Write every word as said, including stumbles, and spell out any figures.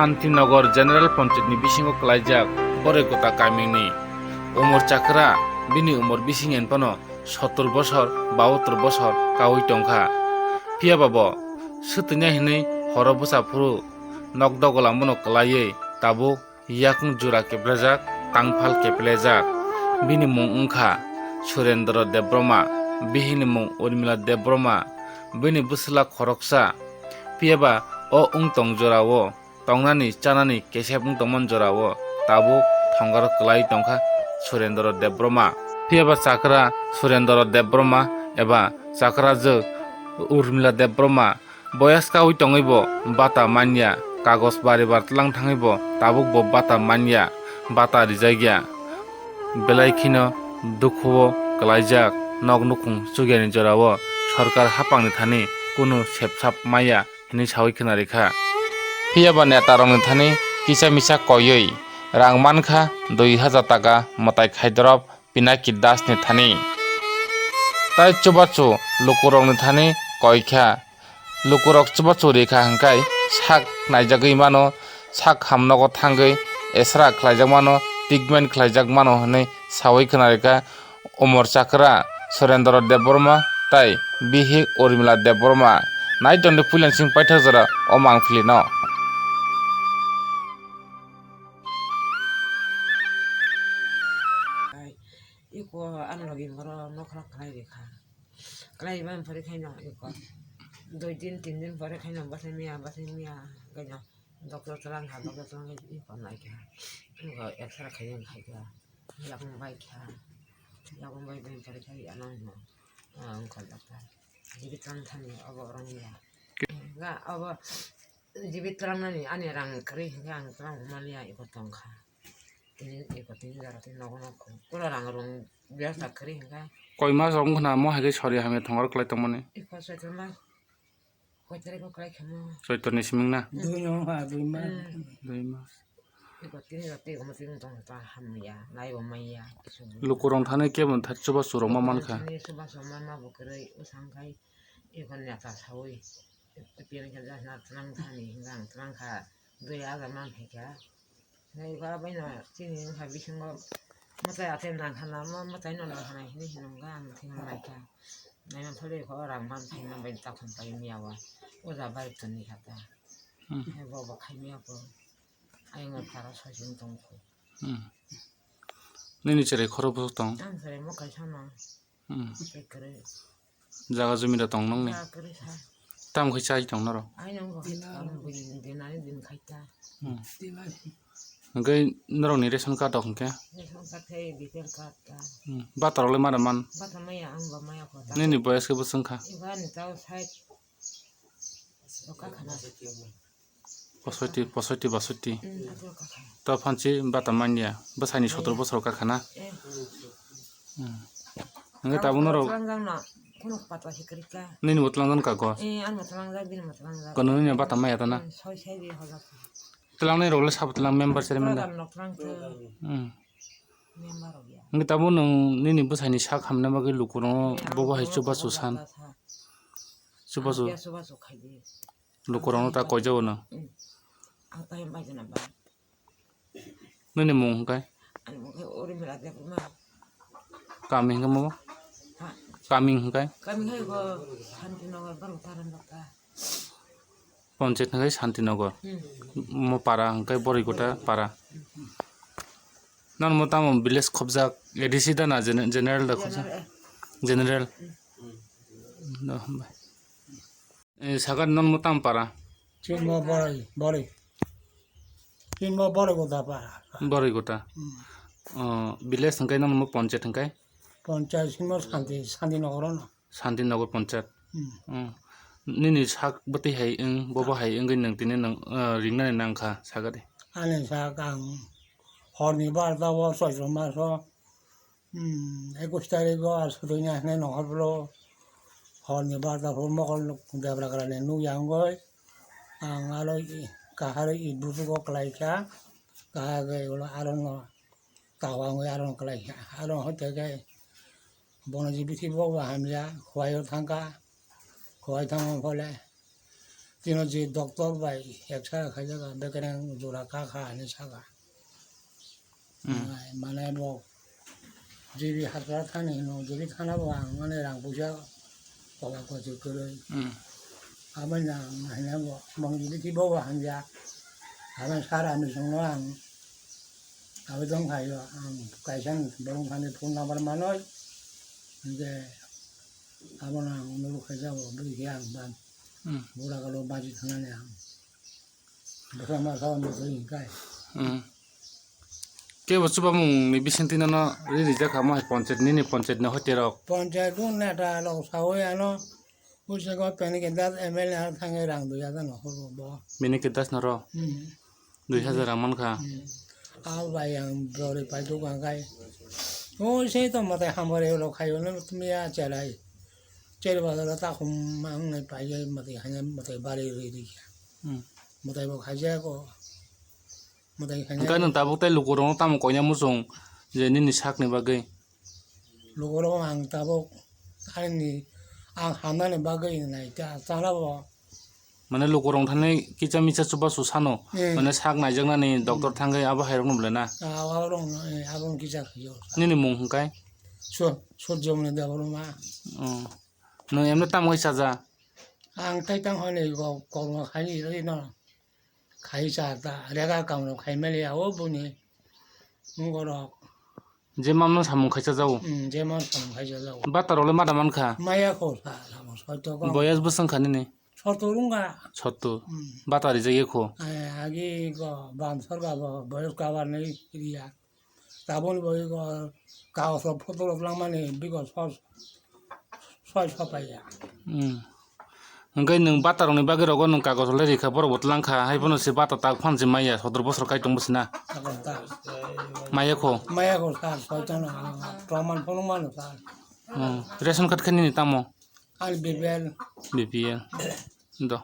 Santinagar General Panchayat ni bisingo kwlaijak Borikota kamini Umor Chakra, bini umor bising en phano sottor bosor, bahattor bosor kaui tongkha. Phiyaba bo swtwina hinwi horo bwsa phuru nok dogolam bono kwlaiwi tabuk yakung jura keplejak, tangphal keplejak. Bini mung wngkha Surendra Debbarma, bihikni mung Urmila Debbarma, bini bwsla khoroksa. Phiyaba o wng tong jorao tongnani chanani kesep wng tongmani jorao tabuk thongaro kwlai tongkha Surendra Debbarma. Phiyaba chakra Surendra Debbarma eba chakrajwk Urmila Debbarma boyas kaui tongwi bo bata manya, kagos bari bar tlang thangwi bo tabuk bo bata manya, bata rijakya. Belai kheno dukhuo kwlaijak, nok nukhung chugyani jorao sorkar haphangni thani kunu sepsap maya hinwi saui khna rikha. Phiyaba netarokni thani kisa misa koiwi rang mankha dui hajar taka mwtai Khaidorop Pinaki Dasni thani. Tai chubachu lukurokni thani koikha. Lukurok chubachu rikha hwnkhe sak naijagwi mano, sak hamnogo thangwi esra khlaijak mano, treatment khlaijak mano hwnwi saui khna rikha. Umor Chakra, Surendra Debbarma tai bihik Urmila Debbarma. Nai tongdi puilensing paithak jora o mangpili no. Iko ano logi moro nokra khlai rikha. Khlai ban pore khaino iko. Dui din, tin din pore khaino bwsai miya, bwsai miya khaino. Doctor twlang kha, doctor twlang khe iko nai kha. Iko X-ray khaiyung khai kha. Yakung bai kha. Yakung bai bai pore khai ano hino. Ah, wngkha doctor. Jibi twlang thani obo orang ya. Ga obo jibi twlang nani ani rang kwrwi hwnkhe ang twlang mani ya iko tong kha. Tini iko tini jora tini nogo nokho. Pura rang rung biya sa kwrwi hwnkhe. Koi mas rok wngkha na mo hai khe sori hamya thongor kwlai tongmani? Iko soitor mas. Koi tarik o kwlai khamo. Soitor ni siming na? Dui no ha, dui mas. Hmm. Dui mas. Iko tini jora tini omo tini tong ta hamya, nai bo manya. Lukurok thani kebo thani chubachu rok ma mankha. Thani chubachu ma ma bo kwrwi, bwsang khai iko neta saui. Tini khe jasna twlang thani hwnkhe ang twlang kha, dui hajar man phaikha. Naiba baino chini wngkha bisingo mwtai atai nangkha na, ma mwtai no nangkha na hinwi hinwi wngkha ang thwngwi naikha. Naina tholi kho rang man phaina bai takhum pai miya o. Oja bai toni kha ta. Hmm. Hai bo bo khai miya ko. Ayung phara soi sing tong kho. Hmm. Nini cherai khoro bwswk tong? Ang cherai mo kaisa no. Hmm. Tei kwrwi. Jaga jumi da tong nung ni? Jaga kwrwi sa. Tamo khe chai tong norok? Ai nung bo. Dinani din khai ta. Hmm. Hwnkhe norok ni ration card rok hwnkhe? Ration card khai B P L card ta. Hmm. Bata rok le mara man? Bata maya ang bo maya kho ta. Nini boyas khe bwswk wngkha? Iba ni tao side. Oka khana. Posoiti, posoiti, basoiti. Hmm, ato oka khana. To phansi bata manya. Bwsai ni sotor bosor oka khana. Eh. Hmm. Hwnkhe tabuk norok. Twlangjak no, khunuk patla se kwrwi kha. Nini bo twlangjak kha go? Eh, ani bo twlangjak, bini bo twlangjak. Kono nini bata maya ta na? Hmm, soi sai ri hojak. Twlangnai rok le sabo twlang member chairman da? Program nok twlang kha. Hmm. Member rok ya. Hwnkhe tabuk nwng nini bwsai ni sak hamna bagwi lukurok no bobo hai chubachu san. Chubachu. Chubachu khai di. Lukurok no ta koijao no. Hmm. Ang tai bai jana ba. Nini mung hwnkhe? Ani mung khe Urmila Debbarma. Kami hwnkhe mo? Ha? Kami hwnkhe? Kami hwnkhe go Santinagar, Barwataran baka. Panchayat hwnkhe Santinagar. Hmm. Mo para hwnkhe Borikota para. Nang mo tamo village khobjak, A D C da na gene-, general da khobjak? General, eh. General. Hmm. No, hambai. Eh, sakha nang mo tam para? Chini mo Bori, Bori. Chini mo Borikota para. Borikota. Hmm. Oh, village hwnkhe nang mo panchayat hwnkhe? Panchayat chini mo Santi, Santinagar no. Santinagar panchayat. Hmm. Hmm. Nini sak bwtwi hai wng, bobo hai wngwi nwng tini nwng, ah, ringnani nangkha, sakha de. Ani sak ang horni barta o Choitro maso Hmm, ekush tarikh o aswk twi nai hinwi nongkhor bwlo horni barta phuru mokol nuk debra grani nukya wngwi ang aro i kahar i bujugo kwlaikha, kahar aro no tawangwi aro kwlaikha, aro hoite khe bono je bithi bo hamya, Khowai o thangkha, Khowai thangma phole Tino je doctor bai X-ray khaijak, bekereng jora kha kha hinwi saka. Hmm. Mane bo J B Hathra thani hino, J B thana bo ang mane rang puisa koba kochwi kwrwi. Hmm. Aboni ang hino bo, bang J B thibo bo hamya. Aboni sir ani songno ang aboni tong khaio, ang kaisa borong thani phone number manoi. Hinkhe abono ang nuru khaijak bo, bwrwi khe ang ban. Hmm. Bura kalo baji thanani ang. Bwsa ma sawan bwsa hinkai. Hmm. Kebo chubamung ni bisingtwi nono ri rijak kha mo hai ponchayat, nini ponchayat ni hoite rok. Ponchayat o neta rok sawi ano, puisa go Paniket Das M L A ano thangwi rang dui hajar no horo bo. Paniket Das no ro? Hmm. Dui hajar rang mankha. Hmm. Abo bai ang bwrwi paiduk ang kai. O sei to mwtai hamari rok khaio no miya chelai. Chel bazar o takhum ang nai paijai mwtai haina mwtai bari rwi rikha. Hmm. Mwtai bo khaijak o. Mwtai khaina. Hwnkhe nwng tabuk tei lukurokno tamo koina muchung je nini sakni bagwi? Lukurok ang tabuk ani ang hamnani bagwi nai ta chana bo. Mane lukurok thani kisa misa chubachu sano. Hmm. Mane sak naijaknani doctor Hmm. thangwi abo hairokno belai na? Ah, abo rok no, eh, abo rok kisa khaio. Nini mung hwnkhe? Su-, Surjomoni Debbarma. Oh. Nwng emne tamo khe chaja? Ang tai tang hwnwi ko-, kormo khai rwi no. Khai cha ta, rega kamrok khai mali ya o buni. Ngorok. Je mamno samung khai chajago? Hmm, je mam samung khai chajago. Bata rok le mada mankha? Maya kho sa, samung soito ko. Boyas bwswng kha nini? Soto rungga. Soto. Hmm. Bata rijak ye kho? Eh, agi ko bam sorga bo, boyas kabar ni riya. Taboni bagwi go kagos rok photo rok langmani bigo soi soi sopaiya. Hmm. Hwnkhe nwng bata rokni bagwi rogo nwng kagos rok le rikha, borok bo twlang kha, hai phano se bata tak phan se maya, sotoro bosor kai tong bwsina. Takon ta. Maya kho. Maya kho sir, soitano ang proman phano mano sir. Hmm. Ration card khe nini tamo? Ani B P L. B P L. Do.